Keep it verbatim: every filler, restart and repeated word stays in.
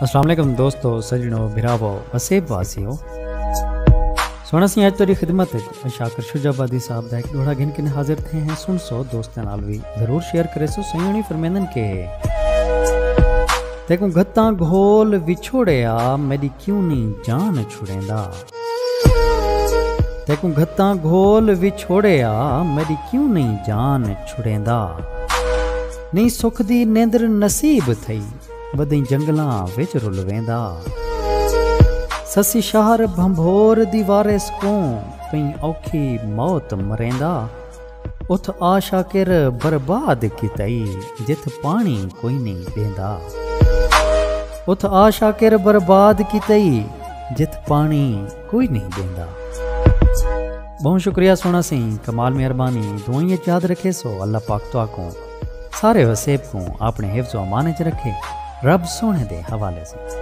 السلام علیکم دوستو، سڄݨو، بھراوو، وسیب واسیو۔ سوہݨا سئیں، اڄ تہاݙی خدمت وچ شاکر شجاع آبادی صاحب دا ہک ݙوہڑا گھن کنے حاضر تھئے ہیں۔ سݨسو، دوستاں نال وی ضرور شیئر کریسو۔ سئیں ہوݨی فرمیندن کہ تیکوں گھتاں گھول وچھوڑیا، میݙی کیوں نی جان چھڑیندا۔ تیکوں گھتاں گھول وچھوڑیا، میݙی کیوں نی جان چھڑیندا۔ نی سکھ دی نیندر نصیب تھئی، ودیں جنگلاں وچ رل ویندا۔ سسی شہر بھنبھور دی وارث کوں، پئیں اوکھی موت مریندا۔ اتھ آ شاکر برباد کیتئی، جتھ پاݨی کوئی نی ݙیندا۔ اتھ آ شاکر برباد کیتئی، جتھ پاݨی کوئی نی ݙیندا۔ ٻہوں شکریہ سوہݨا سئیں، کمال مہربانی، دعائیں اچ یاد رکھیسو۔ اللہ پاک تہاکوں سارے وسیب کوں اپݨے حفظ و امان اچ رکھے۔ رب سوہݨے دے حوالے سئیں۔